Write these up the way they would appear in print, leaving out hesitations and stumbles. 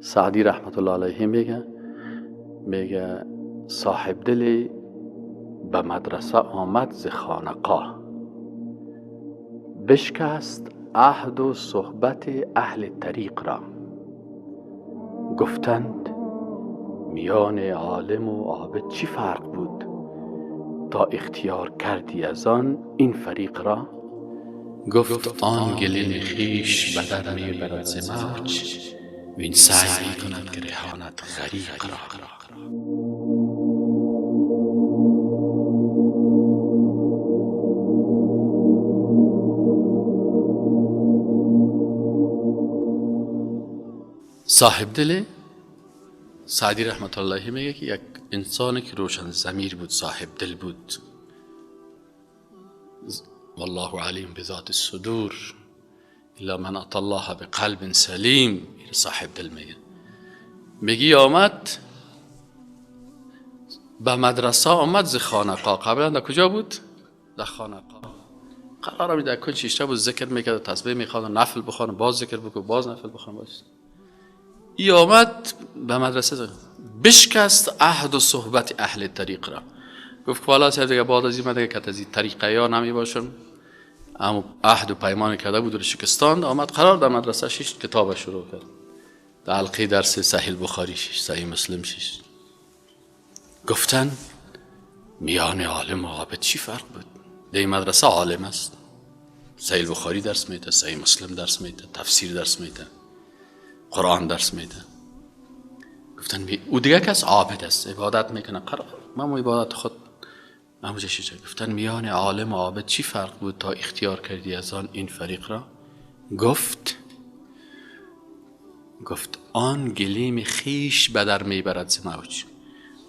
سعدی رحمت الله علیه میگه صاحب دلی به مدرسه آمد ز خانقاه، بشکست عهد و صحبت اهل طریق را. گفتند میان عالم و عابد چی فرق بود، تا اختیار کردی از آن این فریق را؟ گفت آن گلیم خویش به در می برد ز موج، وین سعی می کند که رهاند غریق را. صاحب دل سعدی رحمت الله میگه که یک انسانی که روشن ضمیر بود، صاحب دل بود، والله علیم بذات الصدور الا من اتی الله بقلب سلیم. صاحب دل میگه، میگی آمد به مدرسه، آمد ز خانقاه. قبلا در کجا بود؟ در خانقاه. قرار می در کنج شیشته بود، ذکر میکرد، تسبیح میخواد، نفل بخوانه، باز ذکر بکنه، باز نفل بخوانه، باز. ای آمد به مدرسه، بشکست عهد و صحبت اهل طریق را. گفت که والا صاحب دیگه بعد از این من دیگه که از این طریقه ها نمی باشم، اما عهد و پیمان کرده بود و شکستان. آمد قرار در مدرسه شش کتاب شروع کرد، در حلقه درس صحیح بخاری شش، صحیح مسلم شش. گفتن میان عالم و عابد چی فرق بود؟ در این مدرسه عالم است، صحیح بخاری درس میده، صحیح مسلم درس میده، تفسیر درس میده، قرآن درس میده. گفتن او دیگه کس عابد است، عبادت میکنه، قرار من عبادت خود همونجا شیشه. گفتن میان عالم و عابد چی فرق بود تا اختیار کردی از آن این فریق را؟ گفت آن گلیم خیش به در میبرد ز موج.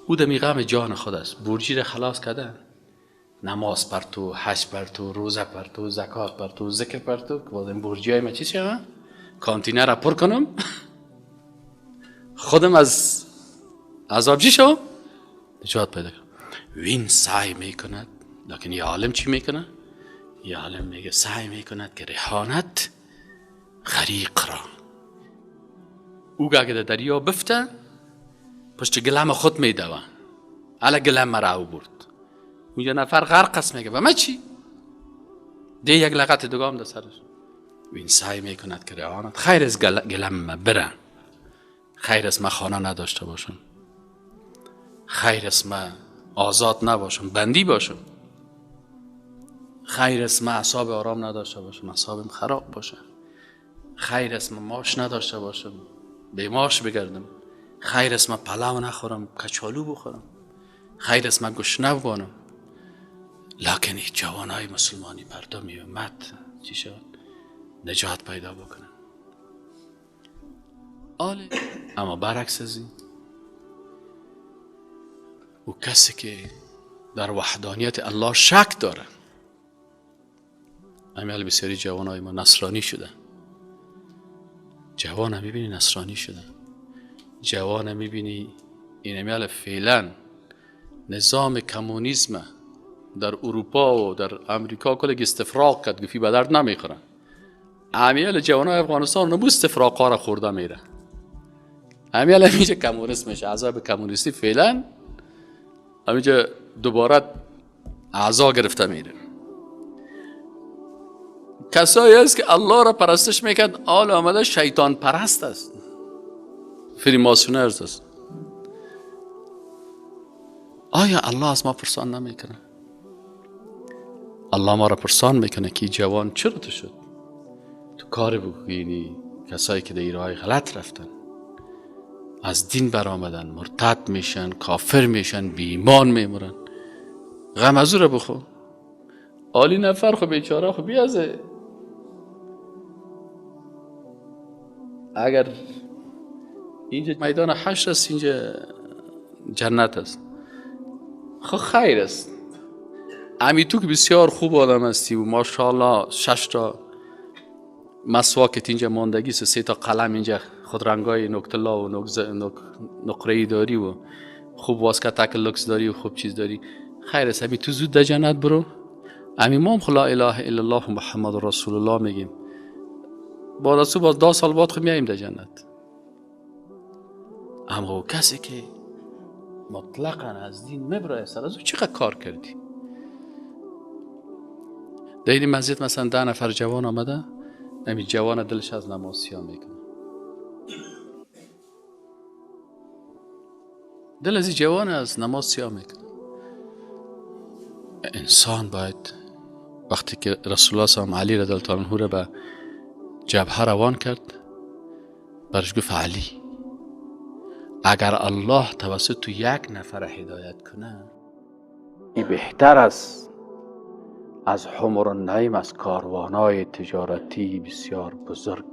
او دمی غم جان خود است، برجی را خلاص کرده، نماز پر تو، حج پر تو، روزه پر تو، زکات پر تو، ذکر پر تو، که باز این برجی های من چی شوه؟ کانتینر را پر کنم خودم از عذاب چی شو؟ نجات پیدا کنم. وین سعی میکند، لیکن یه عالم چی میکنه؟ یه عالم میگه سعی میکند که رهانت غریق را. او اگه در دریا بفته پشت گلم خود میدوه، علا گلم مرا او برد. اونجا نفر غرق است، میگه و من چی؟ ده یک لغت دوگام در سرش. وین سعی میکند که رهانت خیر از گلم بره، خیر از من خانه نداشته باشم، خیر از من آزاد نباشم، بندی باشم، خیر از من اعصاب آرام نداشته باشم، اعصابم خراب باشه، خیر از من ماش نداشته باشم، به ماش بگردم، خیر از من پلو نخورم، کچالو بخورم، خیر از من گشنه بانم. لکن این جوانای مسلمانی مردم امت چی شد؟ نجات پیدا بکنن. آله اما برعکس از این، او کسی که در وحدانیت الله شک داره، امیال بسیاری جوانای ما نصرانی شدن، جوان هم میبینی نصرانی شدن، جوان هم میبینی این امیال فعلا نظام کمونیسم در اروپا و در امریکا کل استفراغ کرد، گفی به درد نمیخورن. امیال جوانای افغانستان نبو استفراغ را خورده میره، امیال همیشه کمونیست میشه، عذاب کمونیستی فعلا همینجا دوباره اعضا گرفته میره. کسایی است که الله را پرستش میکرد، آل آمده شیطان پرست است، فریماسونرز است. آیا الله از ما پرسان نمیکنه؟ الله ما را پرسان میکنه که جوان چرا تو شد؟ تو کار بگوینی کسایی که در راه غلط رفتن، از دین برآمدن، مرتد میشن، کافر میشن، بی ایمان میمورن، غم از او را بخور. عالی نفر خب بیچاره خب بیازه، اگر اینجا میدان حشر است، اینجا جنت است، خب خیر است. امی تو که بسیار خوب آدم هستی و ماشاءالله 6 تا مسواکت اینجا ماندگی است، 3 تا قلم اینجا خود رنگای نکتلا و نقره‌ای داری و خوب واسکتک لوکس داری و خوب چیز داری، خیر است. امی تو زود در جنت برو. امی ما هم لا اله الا الله محمد رسول الله میگیم، بعد از تو باز 10 سال بعد خب میاییم در جنت. اما کسی که مطلقا از دین میبرای سر از او چقدر کار کردی؟ در این مسجد مثلا 10 نفر جوان آمده، همین جوان دلش از نماز سیاه میکنه. دل از این جوان از نماز سیاه میکنه. انسان باید وقتی که رسول الله صلی الله علیه رضی الله عنه را به جبهه روان کرد، برش گفت علی اگر الله توسط تو یک نفر هدایت کنه، این بهتر است از حمر النعیم، از کاروانای تجارتی بسیار بزرگ.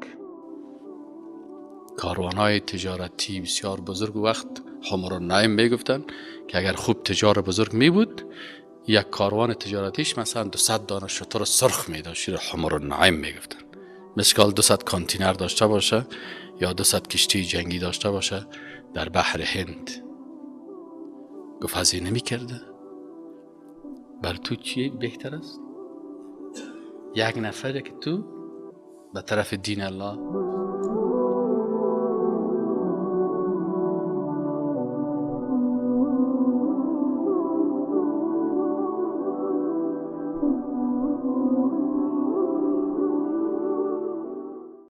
کاروانای تجارتی بسیار بزرگ وقت حمر النعیم میگفتن که اگر خوب تجار بزرگ می بود، یک کاروان تجارتیش مثلا 200 دانه شتر سرخ می داشت، حمر النعیم میگفتن. مثل 200 کانتینر داشته باشه یا 200 کشتی جنگی داشته باشه در بحر هند. گفت هزینه میکرده. بر تو چی بهتر است؟ یک نفره که تو به طرف دین الله.